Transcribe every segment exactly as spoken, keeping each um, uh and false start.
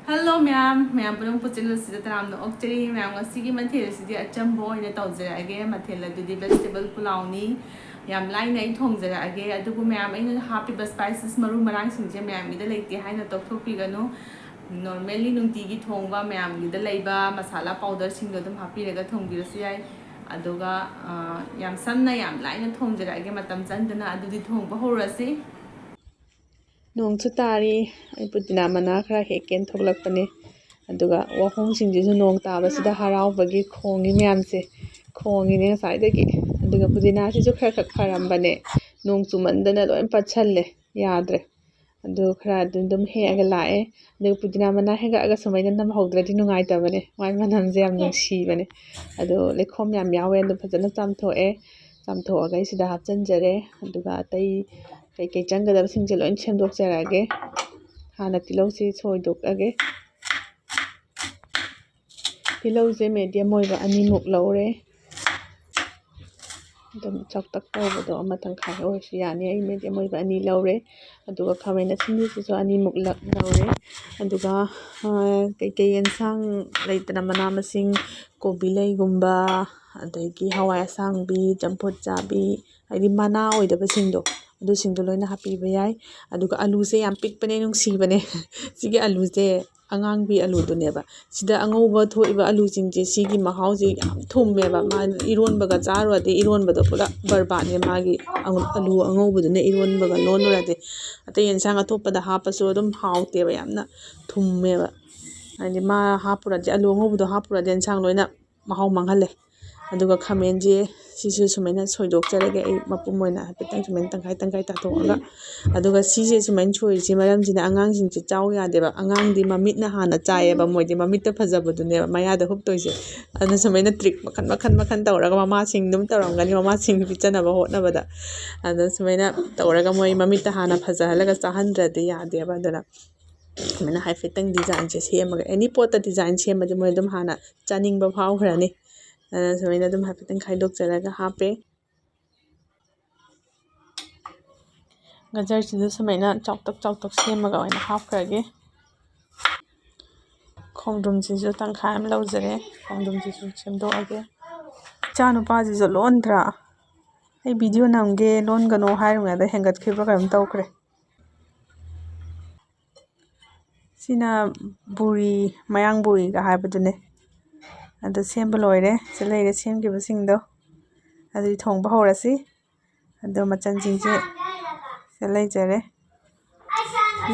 Hello ꯃꯌꯥꯝ, ꯃꯌꯥꯝ ꯄꯨꯝꯅꯃꯛꯄꯨ ꯆꯦꯅꯦꯜ ꯑꯁꯤꯗ ꯇꯔꯥꯝꯅ ꯑꯣꯛꯆꯔꯤ꯫ ꯃꯌꯥꯝ, ꯉꯁꯤꯒꯤ ꯃꯊꯦꯜ ꯑꯁꯤꯗꯤ ꯑꯆꯝꯕ ꯑꯣꯏꯅ ꯇꯧꯖꯔꯛꯑꯒꯦ꯫ ꯃꯊꯦꯜ ꯑꯗꯨꯗꯤ ꯚꯦꯖꯤꯇꯦꯕꯜ ꯄꯨꯂꯥꯎꯅꯤ꯫ ꯌꯥꯝ ꯂꯥꯏꯅ ꯑꯩ ꯊꯣꯡꯖꯔꯛꯑꯒꯦ꯫ ꯑꯗꯨꯕꯨ ꯃꯌꯥꯝ, ꯑꯩꯅ ꯍꯥꯞꯄꯤꯕ ꯁ꯭ꯄꯥꯏꯁꯦꯁ, ꯃꯔꯨ ꯃꯔꯥꯡꯁꯤꯡꯁꯦ ꯃꯌꯥꯝꯒꯤꯗ ꯂꯩꯇꯦ ꯍꯥꯏꯅ ꯇꯣꯛꯊꯣꯛꯄꯤꯒꯅꯨ꯫ ꯅꯣꯔꯃꯦꯜꯂꯤ ꯅꯨꯡꯇꯤꯒꯤ ꯊꯣꯡꯕ ꯃꯌꯥꯝꯒꯤꯗ ꯂꯩꯕ ꯃꯁꯥꯂꯥ ꯄꯥꯎꯗꯔꯁꯤꯡꯗꯣ ꯑꯗꯨꯝ ꯍꯥꯞꯄꯤꯔꯒ ꯊꯣꯡꯕꯤꯔꯁꯨ ꯌꯥꯏ꯫ ꯑꯗꯨꯒ, ꯑ, ꯌꯥꯝ ꯁꯝꯅ, ꯌꯥꯝ ꯂꯥꯏꯅ ꯊꯣꯡꯖꯔꯛꯑꯒꯦ, ꯃꯇꯝ ꯆꯪꯗꯅ꯫ ꯑꯗꯨꯗꯤ ꯊꯣꯡꯕ ꯍꯧꯔꯁꯤ꯫ ꯅꯣꯡꯁꯨ ꯇꯥꯔꯤ꯫ ꯑꯩ ꯄꯨꯗꯤꯅꯥ ꯃꯅꯥ ꯈꯔ ꯍꯦꯛꯀꯦꯅ ꯊꯣꯛꯂꯛꯄꯅꯦ꯫ ꯑꯗꯨꯒ ꯋꯥꯍꯣꯡꯁꯤꯡꯁꯤꯁꯨ ꯅꯣꯡ ꯇꯥꯕꯁꯤꯗ ꯍꯔꯥꯎꯕꯒꯤ ꯈꯣꯡꯉꯤ ꯃꯌꯥꯝꯁꯦ꯫ ꯈꯣꯡꯉꯤꯅꯦ ꯉꯁꯥꯏꯗꯒꯤ꯫ ꯑꯗꯨꯒ ꯄꯨꯗꯤꯅꯥꯁꯤꯁꯨ ꯈꯔ ꯈꯛ ꯐꯔꯝꯕꯅꯦ꯫ ꯅꯣꯡ ꯆꯨꯃꯟꯗꯅ ꯂꯣꯏ ꯄꯠꯁꯜꯂꯦ꯫ ꯌꯥꯗ꯭ꯔꯦ꯫ ꯑꯗꯨ ꯈꯔ ꯑꯗꯨꯝ, ꯑꯗꯨꯝ ꯍꯦꯛꯑꯒ ꯂꯥꯛꯑꯦ꯫ ꯑꯗꯨꯒ ꯄꯨꯗꯤꯅꯥ ꯃꯅꯥ ꯍꯦꯛꯂꯛꯑꯒ ꯁꯨꯃꯥꯏꯅ ꯅꯝꯍꯧꯗ꯭ꯔꯗꯤ ꯅꯨꯡꯉꯥꯏꯇꯕꯅꯦ꯫ ꯃꯥꯏ ꯃꯅꯝꯁꯦ ꯌꯥꯝ ꯅꯨꯡꯁꯤꯕꯅꯦ꯫ ꯑꯗꯣ ꯂꯩꯈꯣꯝ ꯌꯥꯝ ꯌꯥꯎꯋꯦ꯫ ꯑꯗꯣ ꯐꯖꯅ ꯆꯥꯝꯊꯣꯛꯑꯦ꯫ ꯆꯥꯝꯊꯣꯛꯑꯒ ꯑꯩ ꯁꯤꯗ ꯍꯥꯞꯆꯤꯟꯖꯔꯦ꯫ ꯑꯗꯨꯒ ꯑꯇꯩ ꯀꯩꯀꯩ ꯆꯪꯒꯗꯕꯁꯤꯡꯁꯦ ꯂꯣꯏ ꯁꯦꯝꯗꯣꯛꯆꯔꯛꯑꯒꯦ꯫ ꯍꯥꯟꯅ ꯇꯤꯜꯍꯧꯁꯤ ꯁꯣꯏꯗꯣꯛꯑꯒꯦ꯫ ꯇꯤꯜꯍꯧꯁꯦ ꯃꯦꯗꯤꯌꯝ ꯑꯣꯏꯕ ꯑꯅꯤꯃꯨꯛ ꯂꯧꯔꯦ꯫ ꯑꯗꯨꯝ ꯆꯥꯎꯇꯛ ꯇꯧꯕꯗꯣ ꯑꯃ ꯇꯪꯈꯥꯏ ꯑꯣꯏꯔꯁꯨ ꯌꯥꯅꯤ꯫ ꯑꯩ ꯃꯦꯗꯤꯌꯝ ꯑꯣꯏꯕ ꯑꯅꯤ ꯂꯧꯔꯦ꯫ ꯑꯗꯨꯒ ꯈꯥꯃꯦꯟ ꯑꯁꯤꯟꯕꯤꯁꯤꯁꯨ ꯑꯅꯤꯃꯨꯛ ꯂꯛ-, ꯂꯧꯔꯦ꯫ ꯑꯗꯨꯒ, ꯑ, ꯀꯩꯀꯩ ꯑꯦꯟꯁꯥꯡ ꯂꯩꯇꯅ, ꯃꯅꯥ ꯃꯁꯤꯡ, ꯀꯣꯕꯤ ꯂꯩꯒꯨꯝꯕ, ꯑꯗꯒꯤ ꯍꯋꯥꯏ ꯑꯁꯥꯡꯕꯤ, ꯆꯝꯐꯨꯠ ꯆꯥꯕꯤ, ꯍꯥꯏꯗꯤ ꯃꯅꯥ ꯑꯣꯏꯗꯕꯁꯤꯡꯗꯣ, ꯑꯗꯨꯁꯤꯡꯗꯣ ꯂꯣꯏꯅ ꯍꯥꯞꯄꯤꯕ ꯌꯥꯏ꯫ ꯑꯗꯨꯒ ꯑꯂꯨꯁꯦ ꯌꯥꯝ ꯄꯤꯛꯄꯅꯦ, ꯅꯨꯡꯁꯤꯕꯅꯦ꯫ ꯁꯤꯒꯤ ꯑꯂꯨꯁꯦ ꯑꯉꯥꯡꯕꯤ ꯑꯂꯨꯗꯨꯅꯦꯕ꯫ ꯁꯤꯗ ꯑꯉꯧꯕ ꯊꯣꯛꯏꯕ ꯑꯂꯨꯁꯤꯡꯁꯦ, ꯁꯤꯒꯤ ꯃꯍꯥꯎꯁꯦ ꯌꯥꯝ ꯊꯨꯝꯃꯦꯕ꯫ ꯃꯥ ꯏꯔꯣꯟꯕꯒ ꯆꯥꯔꯨꯔꯗꯤ ꯏꯔꯣꯟꯕꯗꯣ ꯄꯨꯂꯞ ꯕꯔꯕꯥꯠꯅꯦ꯫ ꯃꯥꯒꯤ ꯑꯉ-, ꯑꯂꯨ ꯑꯉꯧꯕꯗꯨꯅ ꯏꯔꯣꯟꯕꯒ ꯂꯣꯜꯂꯨꯔꯗꯤ, ꯑꯇꯩ ꯌꯦꯟꯁꯥꯡ ꯑꯇꯣꯞꯄꯗ ꯍꯥꯞꯄꯁꯨ ꯑꯗꯨꯝ ꯍꯥꯎꯇꯦꯕ, ꯌꯥꯝꯅ ꯊꯨꯝꯃꯦꯕ꯫ ꯍꯥꯏꯗꯤ ꯃꯥ ꯍꯥꯞꯄꯨꯔꯗꯤ, ꯑꯂꯨ ꯑꯉꯧꯕꯗꯣ ꯍꯥꯞꯄꯨꯔꯗꯤ ꯌꯦꯟꯁꯥꯡ ꯂꯣꯏꯅ ꯃꯍꯥꯎ ꯃꯥꯡꯍꯜꯂꯦ꯫ ꯑꯗꯨꯒ ꯈꯥꯃꯦꯟꯁꯦ ꯁꯤꯁꯨ ꯁꯨꯃꯥꯏꯅ ꯁꯣꯏꯗꯣꯛꯆꯔꯒꯦ ꯑꯩ ꯃꯄꯨꯝ ꯑꯣꯏꯅ ꯍꯥꯏꯐꯦꯠꯇꯪ ꯁꯨꯃꯥꯏꯅ ꯇꯪꯈꯥꯏ ꯇꯪꯈꯥꯏ ꯇꯥꯊꯣꯛꯑꯒ꯫ ꯑꯗꯨꯒ ꯁꯤꯁꯦ ꯁꯨꯃꯥꯏꯅ ꯁꯣꯏꯔꯤꯁꯤ ꯃꯔꯝꯁꯤꯅ ꯑꯉꯥꯡꯁꯤꯡꯁꯦ ꯆꯥꯎ ꯌꯥꯗꯦꯕ꯫ ꯑꯉꯥꯡꯗꯤ ꯃꯃꯤꯠꯅ ꯍꯥꯟꯅ ꯆꯥꯏꯌꯦꯕ, ꯃꯣꯏꯗꯤ ꯃꯃꯤꯠꯇ ꯐꯖꯕꯗꯨꯅꯦꯕ ꯃꯌꯥꯗ ꯍꯨꯞꯇꯣꯏꯁꯦ꯫ ꯑꯗꯨꯅ ꯁꯨꯃꯥꯏꯅ ꯇ꯭ꯔꯤꯛ ꯃꯈꯟ ꯃꯈꯟ ꯃꯈꯟ ꯇꯧꯔꯒ ꯃꯃꯥꯁꯤꯡ ꯑꯗꯨꯝ ꯇꯧꯔꯝꯒꯅꯤ, ꯃꯃꯥꯁꯤꯡ ꯄꯤꯖꯅꯕ ꯍꯣꯠꯅꯕꯗ꯫ ꯑꯗꯨ ꯁꯨꯃꯥꯏꯅ ꯇꯧꯔꯒ ꯃꯣꯏ ꯃꯃꯤꯠꯇ ꯍꯥꯟꯅ ꯐꯖꯍꯜꯂꯒ ꯆꯥꯍꯟꯗ꯭ꯔꯗꯤ ꯌꯥꯗꯦꯕ꯫ ꯑꯗꯨꯅ ꯁꯨꯃꯥꯏꯅ ꯍꯥꯏꯐꯦꯠꯇꯪ ꯗꯤꯖꯥꯏꯟꯁꯦ ꯁꯦꯝꯃꯒ, ꯑꯦꯅꯤ ꯄꯣꯠꯇ ꯗꯤꯖꯥꯏꯟ ꯁꯦꯝꯃꯗꯤ ꯃꯣꯏ ꯑꯗꯨꯝ ꯍꯥꯟꯅ ꯆꯥꯅꯤꯡꯕ ꯐꯥꯎꯈ꯭ꯔꯅꯤ꯫ ꯑꯗꯨꯅ ꯁꯨꯃꯥꯏꯅ ꯑꯗꯨꯝ ꯍꯥꯏꯐꯦꯠꯇꯪ ꯈꯥꯏꯗꯣꯛꯆꯔꯒ ꯍꯥꯞꯄꯦ꯫ ꯒꯖꯔꯁꯤꯁꯨ ꯁꯨꯃꯥꯏꯅ ꯆꯥꯎꯇꯛ ꯆꯥꯎꯇꯛ ꯁꯦꯝꯃꯒ ꯑꯣꯏꯅ ꯍꯥꯞꯈ꯭ꯔꯒꯦ꯫ ꯈꯣꯡꯗ꯭ꯔꯨꯝꯁꯤꯁꯨ ꯇꯪꯈꯥꯏ ꯑꯃ ꯂꯧꯖꯔꯦ꯫ ꯈꯣꯡꯗ꯭ꯔꯨꯝꯁꯤꯁꯨ ꯁꯦꯝꯗꯣꯛꯑꯒꯦ꯫ ꯏꯆꯥ ꯅꯨꯄꯥꯁꯤꯁꯨ ꯂꯣꯟꯗ꯭ꯔꯥ? ꯑꯩ ꯚꯤꯗꯤꯑꯣ ꯅꯝꯒꯦ, ꯂꯣꯟꯒꯅꯣ ꯍꯥꯏꯔꯤꯉꯩꯗ ꯍꯦꯟꯒꯠꯈꯤꯕ꯭ꯔꯥ ꯀꯩꯅꯣꯝ ꯇꯧꯈ꯭ꯔꯦ꯫ ꯁꯤꯅ ꯕꯨꯔꯤ, ꯃꯌꯥꯡ ꯕꯨꯔꯤꯒ ꯍꯥꯏꯕꯗꯨꯅꯦ꯫ ꯑꯗꯨ ꯁꯦꯝꯕ ꯂꯣꯏꯔꯦ꯫ ꯁꯤ ꯂꯩꯔꯦ ꯁꯦꯝꯈꯤꯕꯁꯤꯡꯗꯣ꯫ ꯑꯗꯨꯗꯤ ꯊꯣꯡꯕ ꯍꯧꯔꯁꯤ꯫ ꯑꯗꯣ ꯃꯆꯜꯁꯤꯡꯁꯦ ꯁꯤꯗ ꯂꯩꯖꯔꯦ꯫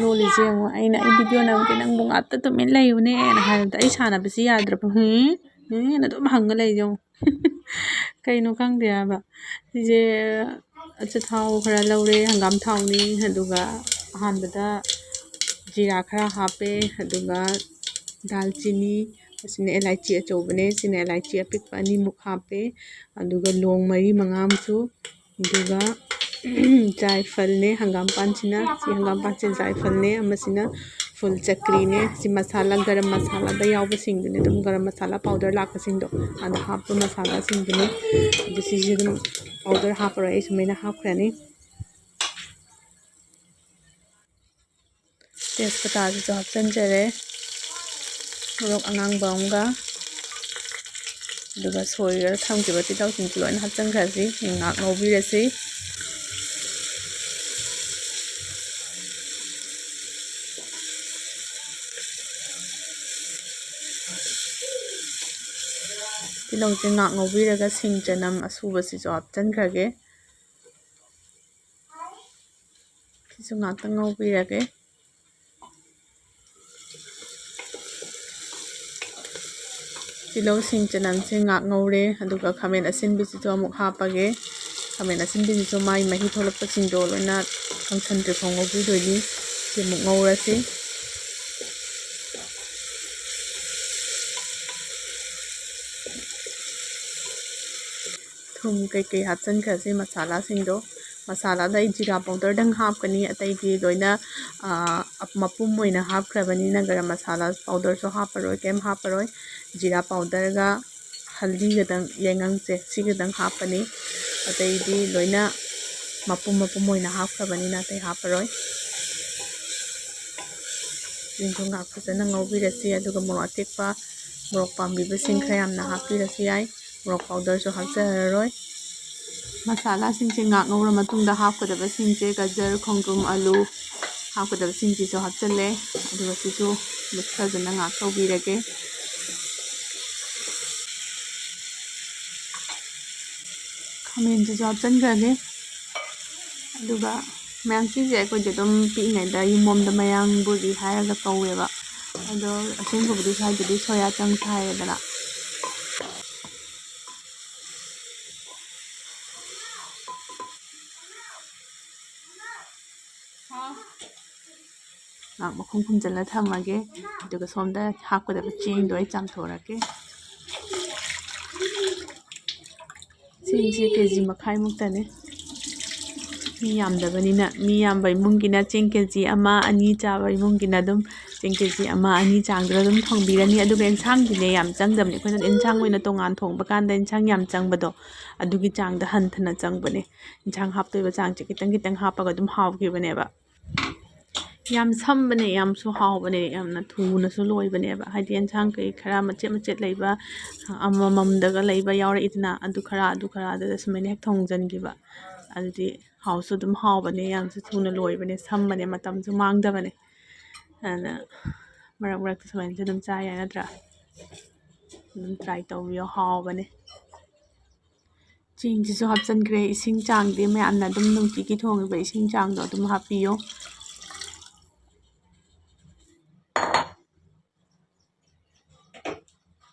ꯂꯣꯜꯂꯤꯁꯦ ꯌꯦꯡꯉꯣ, ꯑꯩꯅ "ꯑꯩ ꯚꯤꯗꯤꯑꯣ ꯅꯝꯒꯦ, ꯅꯪꯕꯨ ꯉꯥꯛꯇ ꯇꯨꯃꯤꯟ ꯂꯩꯌꯨꯅꯦꯅ" ꯍꯥꯏꯕꯗ ꯑꯩ ꯁꯥꯟꯅꯕꯁꯤ ꯌꯥꯗ꯭ꯔꯕ, "ꯍꯦ, ꯍꯦ" ꯑꯗꯨꯝ ꯍꯪꯉ ꯂꯩ ꯌꯦꯡꯉꯣ꯫ ꯀꯩꯅꯣ ꯈꯪꯗꯦ ꯍꯥꯏꯕ꯫ ꯁꯤꯁꯦ ꯑꯆꯥꯊꯥꯎ ꯈꯔ ꯂꯧꯔꯦ, ꯍꯪꯒꯥꯝ ꯊꯥꯎꯅꯤ, ꯑꯗꯨꯒ ꯑꯍꯥꯟꯕꯗ ꯖꯤꯔꯥ ꯈꯔ ꯍꯥꯞꯄꯦ, ꯑꯗꯨꯒ ꯗꯥꯜꯆꯤꯅꯤ, ꯑꯁꯤꯅ ꯑꯦꯂꯥꯏꯆꯤ ꯑꯆꯧꯕꯅꯦ, ꯁꯤꯅ ꯑꯦꯂꯥꯏꯆꯤ ꯑꯄꯤꯛꯄ ꯑꯅꯤꯃꯨꯛ ꯍꯥꯞꯄꯦ, ꯑꯗꯨꯒ ꯂꯣꯡ ꯃꯔꯤ ꯃꯉꯥ ꯑꯃꯁꯨ, ꯑꯗꯨꯒ ꯖꯥꯏꯐꯜꯅꯦ, ꯍꯪꯒꯥꯝꯄꯥꯟꯁꯤꯅ, ꯁꯤ ꯍꯪꯒꯥꯝꯄꯥꯟꯁꯦ ꯖꯥꯏꯐꯜꯅꯦ, ꯑꯃꯁꯤꯅ ꯐꯨꯜ ꯆꯀ꯭ꯔꯤꯅꯦ꯫ ꯁꯤ ꯃꯁꯥꯂꯥ, ꯒꯔꯝ ꯃꯁꯥꯂꯥꯗ ꯌꯥꯎꯕꯁꯤꯡꯗꯨꯅꯦ, ꯑꯗꯨꯝ ꯒꯔꯝ ꯃꯁꯥꯂꯥ ꯄꯥꯎꯗꯔ ꯂꯥꯛꯄꯁꯤꯡꯗꯣ, ꯑꯗ ꯍꯥꯞꯄ ꯃꯁꯥꯂꯥꯁꯤꯡꯗꯨꯅꯦ꯫ ꯑꯗꯨ ꯁꯤꯁꯦ ꯑꯗꯨꯝ ꯄꯥꯎꯗꯔ ꯍꯥꯞꯄꯔꯣꯏ, ꯑꯩ ꯁꯨꯃꯥꯏꯅ ꯍꯥꯞꯈ꯭ꯔꯅꯤ꯫ ꯇꯦꯖꯄꯇꯥꯁꯤꯁꯨ ꯍꯥꯞꯆꯤꯟꯖꯔꯦ, ꯃꯣꯔꯣꯛ ꯑꯉꯥꯡꯕ ꯑꯃꯒ, ꯑꯗꯨꯒ ꯁꯣꯏꯔꯒ ꯊꯝꯈꯤꯕ ꯇꯤꯜꯍꯧꯁꯤꯡꯁꯨ ꯂꯣꯏꯅ ꯍꯥꯞꯆꯤꯟꯈ꯭ꯔꯁꯤ꯫ ꯉꯥꯏꯍꯥꯛ ꯉꯧꯕꯤꯔꯁꯤ꯫ ꯇꯤꯜꯍꯧꯁꯦ ꯉꯥꯏꯍꯥꯛ ꯉꯧꯕꯤꯔꯒ ꯁꯤꯡ ꯆꯅꯝ ꯑꯁꯨꯕꯁꯤꯁꯨ ꯍꯥꯞꯆꯤꯟꯈ꯭ꯔꯒꯦ꯫ ꯁꯤꯁꯨ ꯉꯥꯛꯇꯪ ꯉꯧꯕꯤꯔꯒꯦ꯫ ꯇꯤꯜꯍꯧ, ꯁꯤꯡ, ꯆꯅꯝꯁꯦ ꯉꯥꯛ ꯉꯧꯔꯦ, ꯑꯗꯨꯒ ꯈꯥꯃꯦꯟ ꯑꯁꯤꯟꯕꯤꯁꯤꯁꯨ ꯑꯃꯨꯛ ꯍꯥꯞꯄꯒꯦ꯫ ꯈꯥꯃꯦꯟ ꯑꯁꯤꯟꯕꯤꯁꯤꯁꯨ ꯃꯥꯒꯤ ꯃꯍꯤ ꯊꯣꯛꯂꯛꯄꯁꯤꯡꯗꯣ ꯂꯣꯏꯅ ꯀꯪꯁꯟꯗ꯭ꯔꯤ ꯐꯥꯎ ꯉꯧꯕꯤꯗꯣꯏꯅꯤ꯫ ꯁꯤ ꯑꯃꯨꯛ ꯉꯧꯔꯁꯤ꯫ ꯊꯨꯝ ꯀꯩꯀꯩ ꯍꯥꯞꯆꯤꯟꯈ꯭ꯔꯁꯤ ꯃꯁꯥꯂꯥꯁꯤꯡꯗꯣ꯫ ꯃꯁꯥꯂꯥꯗ ꯑꯩ ꯖꯤꯔꯥ ꯄꯥꯎꯗꯔꯗꯪ ꯍꯥꯞꯀꯅꯤ, ꯑꯇꯩꯗꯤ ꯂꯣꯏꯅ, ꯑ, ꯃꯄꯨꯝ ꯑꯣꯏꯅ ꯍꯥꯞꯈ꯭ꯔꯕꯅꯤꯅ ꯒꯔꯝ ꯃꯁꯥꯂꯥ ꯄꯥꯎꯗꯔꯁꯨ ꯍꯥꯞꯄꯔꯣꯏ, ꯀꯩꯝ ꯍꯥꯞꯄꯔꯣꯏ꯫ ꯖꯤꯔꯥ ꯄꯥꯎꯗꯔꯒ ꯍꯜꯗꯤꯒꯗꯪ, ꯌꯥꯏꯉꯪꯁꯦ, ꯁꯤꯒꯗꯪ ꯍꯥꯞꯄꯅꯤ꯫ ꯑꯇꯩꯗꯤ ꯂꯣꯏꯅ ꯃꯄꯨꯝ ꯃꯄꯨꯝ ꯑꯣꯏꯅ ꯍꯥꯞꯈ꯭ꯔꯕꯅꯤꯅ ꯑꯇꯩ ꯍꯥꯞꯄꯔꯣꯏ꯫ ꯁꯤꯡꯁꯨ ꯉꯥꯏꯍꯥꯛ ꯐꯖꯅ ꯉꯧꯕꯤꯔꯁꯤ꯫ ꯑꯗꯨꯒ ꯃꯣꯔꯣꯛ ꯑꯇꯦꯛꯄ, ꯃꯣꯔꯣꯛ ꯄꯥꯝꯕꯤꯕꯁꯤꯡ ꯈꯔ ꯌꯥꯝꯅ ꯍꯥꯞꯄꯤꯔꯁꯨ ꯌꯥꯏ꯫ ꯃꯣꯔꯣꯛ powderꯁꯨ ꯍꯥꯞꯆꯔꯔꯣꯏ꯫ ꯃꯁꯥꯂꯥꯁꯤꯡꯁꯦ ꯉꯥꯏꯍꯥꯛ ꯉꯧꯔ ꯃꯇꯨꯡꯗ ꯍꯥꯞꯀꯗꯕꯁꯤꯡꯁꯦ ꯒꯖꯔ, ꯈꯣꯡꯗ꯭ꯔꯨꯝ, ꯑꯂꯨ ꯍꯥꯞꯀꯗꯕꯁꯤꯡꯁꯤꯁꯨ ꯍꯥꯞꯆꯤꯜꯂꯦ꯫ ꯑꯗꯨꯒ ꯁꯤꯁꯨ mix ꯐꯖꯅ ꯉꯥꯏꯍꯥꯛ ꯇꯧꯕꯤꯔꯒꯦ꯫ ꯈꯥꯃꯦꯟꯁꯤꯁꯨ ꯍꯥꯞꯆꯤꯟꯈ꯭ꯔꯒꯦ꯫ ꯑꯗꯨꯒ ꯃꯌꯥꯝ ꯁꯤꯁꯦ ꯑꯩꯈꯣꯏꯗꯤ ꯑꯗꯨꯝ ꯄꯤꯛꯏꯉꯩꯗ ꯌꯨꯝꯂꯣꯝꯗ ꯃꯌꯥꯡ ꯕꯣꯔꯤ ꯍꯥꯏꯔꯒ ꯀꯧꯋꯦꯕ꯫ ꯑꯗꯣ ꯑꯁꯦꯡꯕꯕꯨꯗꯤ ꯁ꯭ꯋꯥꯏꯗꯗꯤ ꯁꯣꯌꯥ ꯆꯪꯁ ꯍꯥꯏꯔꯦꯗꯅ꯫ ꯉꯥꯏꯍꯥꯛ ꯃꯈꯨꯝ ꯈꯨꯝꯖꯤꯜꯂ ꯊꯝꯃꯒꯦ꯫ ꯑꯗꯨꯒ ꯁꯣꯝꯗ ꯍꯥꯞꯀꯗꯕ ꯆꯦꯡꯗꯣ ꯑꯩ ꯆꯥꯝꯊꯣꯔꯛꯀꯦ꯫ ꯆꯦꯡꯁꯦ ꯀꯦ ꯖꯤ ꯃꯈꯥꯏꯃꯨꯛꯇꯅꯦ꯫ ꯃꯤ ꯌꯥꯝꯗꯕꯅꯤꯅ, ꯃꯤ ꯌꯥꯝꯕ ꯏꯃꯨꯡꯒꯤꯅ ꯆꯦꯡ ꯀꯦ ꯖꯤ ꯑꯃ ꯑꯅꯤ ꯆꯥꯕ ꯏꯃꯨꯡꯒꯤꯅ ꯑꯗꯨꯝ ꯆꯦꯡ ꯀꯦ ꯖꯤ ꯑꯃ ꯑꯅꯤ ꯆꯥꯡꯗꯨꯗ ꯑꯗꯨꯝ ꯊꯣꯡꯕꯤꯔꯅꯤ꯫ ꯑꯗꯨꯒ ꯏꯟꯁꯥꯡꯗꯤꯅꯦ ꯌꯥꯝ ꯆꯪꯗꯕꯅꯤ꯫ ꯑꯩꯈꯣꯏꯅ ꯏꯟꯁꯥꯡ ꯑꯣꯏꯅ ꯇꯣꯉꯥꯟ ꯊꯣꯡꯕ ꯀꯥꯟꯗ ꯏꯟꯁꯥꯡ ꯌꯥꯝ ꯆꯪꯕꯗꯣ, ꯑꯗꯨꯒꯤ ꯆꯥꯡꯗ ꯍꯟꯊꯅ ꯆꯪꯕꯅꯦ꯫ ꯏꯟꯁꯥꯡ ꯍꯥꯞꯇꯣꯏꯕ ꯆꯥꯡꯁꯦ ꯈꯤꯇꯪ ꯈꯤꯇꯪ ꯍꯥꯞꯄꯒ ꯑꯗꯨꯝ ꯍꯥꯎꯈꯤꯕꯅꯦꯕ꯫ ꯌꯥꯝ ꯁꯝꯕꯅꯦ, ꯌꯥꯝꯁꯨ ꯍꯥꯎꯕꯅꯦ, ꯌꯥꯝꯅ ꯊꯨꯅꯁꯨ ꯂꯣꯏꯕꯅꯦꯕ꯫ ꯍꯥꯏꯗꯤ ꯌꯦꯟꯁꯥꯡ ꯀꯩ ꯈꯔ ꯃꯆꯦꯠ ꯃꯆꯦꯠ ꯂꯩꯕ, ꯑꯃꯃꯝꯗꯒ ꯂꯩꯕ ꯌꯥꯎꯔꯛꯏꯗꯅ, ꯑꯗꯨ ꯈꯔ, ꯑꯗꯨ ꯈꯔ ꯑꯗꯨꯗ ꯁꯨꯃꯥꯏꯅ ꯍꯦꯛ ꯊꯣꯡꯖꯤꯟꯈꯤꯕ꯫ ꯑꯗꯨꯗꯤ ꯍꯥꯎꯁꯨ ꯑꯗꯨꯝ ꯍꯥꯎꯕꯅꯦ, ꯌꯥꯝꯁꯨ ꯊꯨꯅ ꯂꯣꯏꯕꯅꯦ, ꯁꯝꯕꯅꯦ, ꯃꯇꯝꯁꯨ ꯃꯥꯡꯗꯕꯅꯦ꯫ ꯑꯗꯨꯅ ꯃꯔꯛ ꯃꯔꯛꯇ ꯁꯨꯃꯥꯏꯅꯁꯨ ꯑꯗꯨꯝ ꯆꯥ ꯌꯥꯏ ꯅꯠꯇ꯭ꯔꯥ? ꯑꯗꯨꯝ try ꯇꯧꯕꯤꯌꯣ, ꯍꯥꯎꯕꯅꯦ꯫ ꯆꯦꯡꯁꯤꯁꯨ ꯍꯥꯞꯆꯤꯟꯈ꯭ꯔꯦ꯫ ꯏꯁꯤꯡ ꯆꯥꯡꯗꯤ ꯃꯌꯥꯝꯅ ꯑꯗꯨꯝ ꯅꯨꯡꯇꯤꯒꯤ ꯊꯣꯡꯉꯤꯕ ꯏꯁꯤꯡ ꯆꯥꯡꯗꯣ ꯑꯗꯨꯝ ꯍꯥꯞꯄꯤꯌꯣ꯫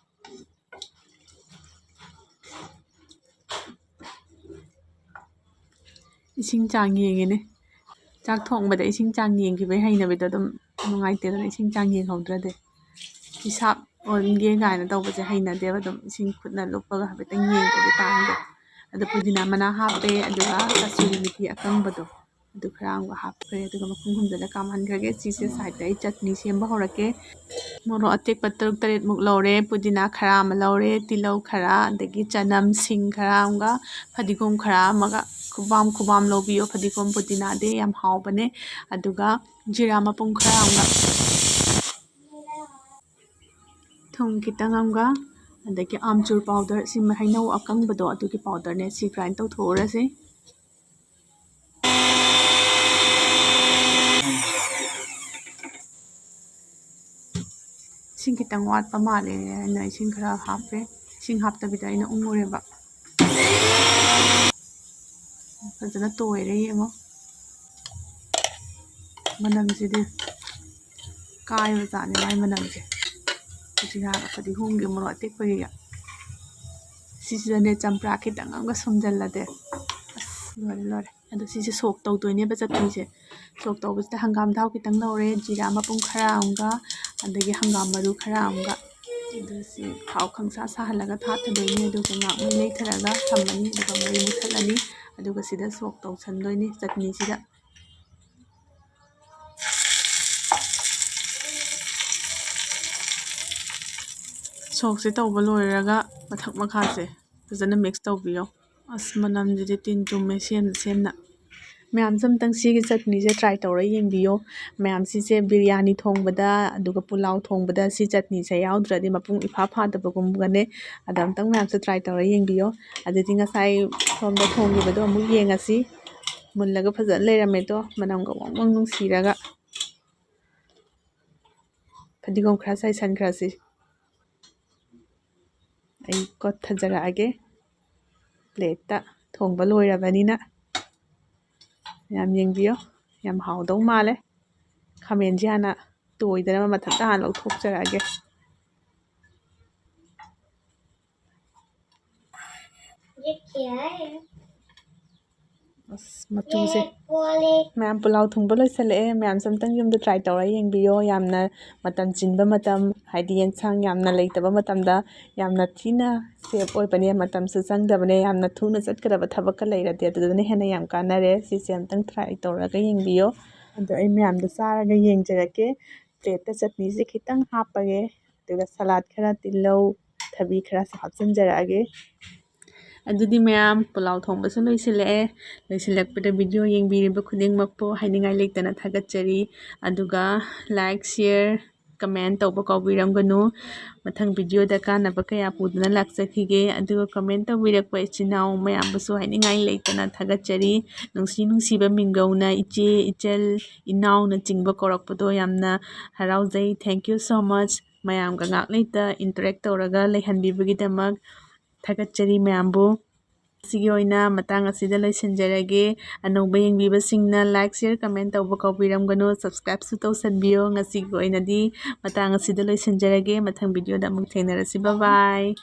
ꯏꯁꯤꯡ ꯆꯥꯡ ꯌꯦꯡꯉꯤꯅꯦ꯫ ꯆꯥꯛ ꯊꯣꯡꯕꯗ ꯏꯁꯤꯡ ꯆꯥꯡ ꯌꯦꯡꯈꯤꯕꯒꯤ ꯍꯩꯅꯕꯤꯗꯣ ꯑꯗꯨꯝ ꯅꯨꯡꯉꯥꯏꯇꯦꯗꯅ, ꯏꯁꯤꯡ ꯆꯥꯡ ꯌꯦꯡꯍꯧꯗ꯭ꯔꯗꯤ꯫ ꯍꯤꯁꯥꯞ ꯑꯣꯟꯒꯦ ꯀꯥꯏꯅ ꯇꯧꯕꯁꯦ ꯍꯩꯅꯗꯦꯕ꯫ ꯑꯗꯨꯝ ꯏꯁꯤꯡ ꯈꯨꯠꯅ ꯂꯨꯞꯄꯒ ꯍꯥꯏꯐꯦꯠꯇꯪ ꯌꯦꯡꯕꯒꯤ ꯇꯥꯡꯗꯣ꯫ ꯑꯗꯣ ꯄꯨꯗꯤꯅꯥ ꯃꯅꯥ ꯍꯥꯞꯄꯦ, ꯑꯗꯨꯒ ꯀꯁꯨꯔꯤ ꯃꯤꯊꯤ ꯑꯀꯪꯕꯗꯣ, ꯑꯗꯨ ꯈꯔ ꯑꯃꯒ ꯍꯥꯞꯈ꯭ꯔꯦ꯫ ꯑꯗꯨꯒ ꯃꯈꯨꯝ ꯈꯨꯝꯖꯤꯜꯂ ꯀꯥꯝꯍꯟꯈ꯭ꯔꯒꯦ꯫ ꯁꯤꯁꯦ sideꯇ ꯑꯩ ꯆꯠꯅꯤ ꯁꯦꯝꯕ ꯍꯧꯔꯛꯀꯦ꯫ ꯃꯣꯔꯣꯛ ꯑꯇꯦꯛꯄ ꯇꯔꯨꯛ ꯇꯔꯦꯠꯃꯨꯛ ꯂꯧꯔꯦ, ꯄꯨꯗꯤꯅꯥ ꯈꯔ ꯑꯃ ꯂꯧꯔꯦ, ꯇꯤꯜꯍꯧ ꯈꯔ, ꯑꯗꯒꯤ ꯆꯅꯝ, ꯁꯤꯡ ꯈꯔ ꯑꯃꯒ, ꯐꯗꯤꯒꯣꯝ ꯈꯔ ꯑꯃꯒ꯫ ꯈꯨꯕꯥꯝ ꯈꯨꯕꯥꯝ ꯂꯧꯕꯤꯌꯣ, ꯐꯗꯤꯒꯣꯝ ꯄꯨꯗꯤꯅꯥꯗꯤ ꯌꯥꯝ ꯍꯥꯎꯕꯅꯦ꯫ ꯑꯗꯨꯒ ꯖꯤꯔꯥ ꯃꯄꯨꯝ ꯈꯔ ꯑꯃꯒ꯫ ꯊꯨꯝ ꯈꯤꯇꯪ ꯑꯃꯒ, ꯑꯗꯒꯤ ꯑꯥꯝꯆꯨꯔ powder, ꯁꯤ ꯍꯩꯅꯧ ꯑꯀꯪꯕꯗꯣ ꯑꯗꯨꯒꯤ powderꯅꯦ꯫ ꯁꯤ grind ꯇꯧꯊꯣꯛꯎꯔꯁꯤ꯫ ꯏꯁꯤꯡ ꯈꯤꯇꯪ ꯋꯥꯠꯄ ꯃꯥꯜꯂꯦ ꯍꯥꯏꯅ ꯏꯁꯤꯡ ꯈꯔ ꯍꯥꯞꯄꯦ꯫ ꯏꯁꯤꯡ ꯍꯥꯞꯇꯕꯤꯗ ꯑꯩꯅ ꯎꯪꯉꯨꯔꯦꯕ꯫ ꯐꯖꯅ ꯇꯣꯏꯔꯦ ꯌꯦꯡꯉꯣ꯫ ꯃꯅꯝꯁꯤꯗꯤ ꯀꯥꯏꯕ ꯖꯥꯠꯅꯤ ꯃꯥꯏ ꯃꯅꯝꯁꯦ꯫ ꯖꯤꯔꯥꯒ ꯐꯗꯤꯒꯣꯝꯒꯤ ꯃꯣꯔꯣꯛ ꯑꯇꯦꯛꯄꯒꯤꯒ꯫ ꯁꯤꯁꯤꯗꯅꯦ ꯆꯝꯄ꯭ꯔꯥ ꯈꯤꯇꯪ ꯑꯃꯒ ꯁꯨꯝꯖꯜꯂꯗꯤ ꯑꯁ ꯂꯣꯏꯔꯦ ꯂꯣꯏꯔꯦ꯫ ꯑꯗꯣ ꯁꯤꯁꯦ ꯁꯣꯛ ꯇꯧꯗꯣꯏꯅꯦꯕ ꯆꯠꯅꯤꯁꯦ꯫ ꯁꯣꯛ ꯇꯧꯕꯁꯤꯗ ꯍꯪꯒꯥꯝ ꯊꯥꯎ ꯈꯤꯇꯪ ꯂꯧꯔꯦ, ꯖꯤꯔꯥ ꯃꯄꯨꯝ ꯈꯔ ꯑꯃꯒ, ꯑꯗꯒꯤ ꯍꯪꯒꯥꯝ ꯃꯔꯨ ꯈꯔ ꯑꯃꯒ꯫ ꯑꯗꯨ ꯁꯤ ꯊꯥꯎ ꯈꯪꯁꯥ ꯁꯥꯍꯜꯂꯒ ꯊꯥꯛꯀꯗꯣꯏꯅꯦ꯫ ꯑꯗꯨꯒ ꯉꯥꯛ ꯃꯩ ꯂꯩꯊꯔꯒ ꯊꯝꯃꯅꯤ꯫ ꯑꯗꯨꯒ ꯃꯩ ꯃꯨꯊꯠꯂꯅꯤ꯫ ꯑꯗꯨꯒ ꯁꯤꯗ ꯁꯣꯛ ꯇꯧꯁꯟꯗꯣꯏꯅꯤ ꯆꯠꯅꯤꯁꯤꯗ꯫ ꯁꯣꯛꯁꯦ ꯇꯧꯕ ꯂꯣꯏꯔꯒ ꯃꯊꯛ ꯃꯈꯥꯁꯦ ꯐꯖꯅ mix ꯇꯧꯕꯤꯌꯣ꯫ ꯑꯁ, ꯃꯅꯝꯁꯤꯗꯤ ꯇꯤꯟ ꯆꯨꯝꯃꯦ ꯁꯦꯝꯅ ꯁꯦꯝꯅ꯫ ꯃꯌꯥꯝꯁꯨ ꯑꯝꯇꯪ ꯁꯤꯒꯤ ꯆꯠꯅꯤꯁꯦ try ꯇꯧꯔ ꯌꯦꯡꯕꯤꯌꯣ꯫ ꯃꯌꯥꯝ ꯁꯤꯁꯦ ꯕꯤꯔꯌꯥꯅꯤ ꯊꯣꯡꯕꯗ, ꯑꯗꯨꯒ ꯄꯨꯂꯥꯎ ꯊꯣꯡꯕꯗ ꯁꯤ ꯆꯠꯅꯤꯁꯦ ꯌꯥꯎꯗ꯭ꯔꯗꯤ ꯃꯄꯨꯡ ꯏꯐꯥ ꯐꯥꯗꯕꯒꯨꯝꯕꯅꯦ꯫ ꯑꯗ ꯑꯝꯇꯪ ꯃꯌꯥꯝꯁꯨ try ꯇꯧꯔ ꯌꯦꯡꯕꯤꯌꯣ꯫ ꯑꯗꯨꯗꯤ ꯉꯁꯥꯏ ꯁꯣꯝꯗ ꯊꯣꯡꯈꯤꯕꯗꯣ ꯑꯃꯨꯛ ꯌꯦꯡꯉꯁꯤ꯫ ꯃꯨꯜꯂꯒ ꯐꯖꯅ ꯂꯩꯔꯝꯃꯦꯗꯣ, ꯃꯅꯝꯒ ꯋꯪ ꯋꯪ ꯅꯨꯡꯁꯤꯔꯒ꯫ ꯐꯗꯤꯒꯣꯝ ꯈꯔ ꯆꯥꯏꯁꯟꯈ꯭ꯔꯁꯤ꯫ ꯑꯩ ꯀꯣꯠꯊꯖꯔꯛꯑꯒꯦ꯫ Plateꯇ ꯊꯣꯡꯕ ꯂꯣꯏꯔꯕꯅꯤꯅ ꯃꯌꯥꯝ ꯌꯦꯡꯕꯤꯌꯣ꯫ ꯌꯥꯝ ꯍꯥꯎꯗꯧ ꯃꯥꯜꯂꯦ꯫ ꯈꯥꯃꯦꯟꯁꯦ ꯍꯥꯟꯅ ꯇꯣꯏꯗꯅꯕ ꯃꯊꯛꯇ ꯍꯥꯟꯅ ꯂꯧꯊꯣꯛꯆꯔꯛꯑꯒꯦ꯫ ꯑꯁ, ꯃꯆꯨꯁꯦ꯫ ꯃꯌꯥꯝ ꯄꯨꯂꯥꯎ ꯊꯣꯡꯕ ꯂꯣꯏꯁꯤꯜꯂꯛꯑꯦ꯫ ꯃꯌꯥꯝꯁꯨ ꯑꯝꯇꯪ ꯌꯨꯝꯗ try ꯇꯧꯔ ꯌꯦꯡꯕꯤꯌꯣ꯫ ꯌꯥꯝꯅ ꯃꯇꯝ ꯆꯤꯟꯕ ꯃꯇꯝ, ꯍꯥꯏꯗꯤ ꯌꯦꯟꯁꯥꯡ ꯌꯥꯝꯅ ꯂꯩꯇꯕ ꯃꯇꯝꯗ ꯌꯥꯝꯅ ꯊꯤꯅ safe ꯑꯣꯏꯕꯅꯦ꯫ ꯃꯇꯝꯁꯨ ꯆꯪꯗꯕꯅꯦ꯫ ꯌꯥꯝꯅ ꯊꯨꯅ ꯆꯠꯀꯗꯕ ꯊꯕꯛꯀ ꯂꯩꯔꯗꯤ ꯑꯗꯨꯗꯨꯅ ꯍꯦꯟꯅ ꯌꯥꯝ ꯀꯥꯟꯅꯔꯦ꯫ ꯁꯤꯁꯦ ꯑꯝꯇꯪ try ꯇꯧꯔꯒ ꯌꯦꯡꯕꯤꯌꯣ꯫ ꯑꯗꯣ ꯑꯩ ꯃꯌꯥꯝꯗꯣ ꯆꯥꯔꯒ ꯌꯦꯡꯖꯔꯛꯀꯦ꯫ Plateꯇ ꯆꯠꯅꯤꯁꯦ ꯈꯤꯇꯪ ꯍꯥꯞꯄꯒꯦ꯫ ꯑꯗꯨꯒ salad ꯈꯔ, ꯇꯤꯜꯍꯧ, ꯊꯕꯤ ꯈꯔꯁꯨ ꯍꯥꯞꯆꯤꯟꯖꯔꯛꯑꯒꯦ꯫ ꯑꯗꯨꯗꯤ ꯃꯌꯥꯝ ꯄꯨꯂꯥꯎ ꯊꯣꯡꯕꯁꯨ ꯂꯣꯏꯁꯤꯜꯂꯛꯑꯦ꯫ ꯂꯣꯏꯁꯤꯜꯂꯛꯄꯗ video ꯌꯦꯡꯕꯤꯔꯤꯕ ꯈꯨꯗꯤꯡꯃꯛꯄꯨ ꯍꯥꯏꯅꯤꯡꯉꯥꯏ ꯂꯩꯇꯅ ꯊꯥꯒꯠꯆꯔꯤ꯫ ꯑꯗꯨꯒ like, share, Comment ꯇꯧꯕ ꯀꯥꯎꯕꯤꯔꯝꯒꯅꯨ꯫ ꯃꯊꯪ video ꯗ ꯀꯥꯟꯅꯕ ꯀꯌꯥ ꯄꯨꯗꯨꯅ ꯂꯥꯛꯆꯈꯤꯒꯦ꯫ ꯑꯗꯨꯒ comment ꯇꯧꯕꯤꯔꯛꯄ ꯏꯆꯤꯟ ꯏꯅꯥꯎ ꯃꯌꯥꯝꯕꯨꯁꯨ ꯍꯥꯏꯅꯤꯡꯉꯥꯏ ꯂꯩꯇꯅ ꯊꯥꯒꯠꯆꯔꯤ꯫ ꯅꯨꯡꯁꯤ ꯅꯨꯡꯁꯤꯕ ꯃꯤꯡꯒꯧꯅ ꯏꯆꯦ, ꯏꯆꯜ, ꯏꯅꯥꯎꯅꯆꯤꯡꯕ ꯀꯧꯔꯛꯄꯗꯣ ꯌꯥꯝꯅ ꯍꯔꯥꯎꯖꯩ꯫ Thank you so much꯫ ꯃꯌꯥꯝꯒ ꯉꯥꯛ ꯂꯩꯇ interact ꯇꯧꯔꯒ ꯂꯩꯍꯟꯕꯤꯕꯒꯤꯗꯃꯛ ꯊꯥꯒꯠꯆꯔꯤ ꯃꯌꯥꯝꯕꯨ꯫ ꯉꯁꯤꯒꯤ ꯑꯣꯏꯅ ꯃꯇꯥꯡ ꯑꯁꯤꯗ ꯂꯣꯏꯁꯤꯟꯖꯔꯒꯦ꯫ ꯑꯅꯧꯕ ꯌꯦꯡꯕꯤꯕꯁꯤꯡꯅ like, share, comment ꯇꯧꯕ ꯀꯥꯎꯕꯤꯔꯝꯒꯅꯨ꯫ Subscribe ꯁꯨ ꯇꯧꯁꯟꯕꯤꯌꯣ꯫ ꯉꯁꯤꯒꯤ ꯑꯣꯏꯅꯗꯤ ꯃꯇꯥꯡ ꯑꯁꯤꯗ ꯂꯣꯏꯁꯤꯟꯖꯔꯒꯦ꯫ ꯃꯊꯪ video ꯗ ꯑꯃꯨꯛ ꯊꯦꯡꯅꯔꯁꯤ꯫ Bye bye꯫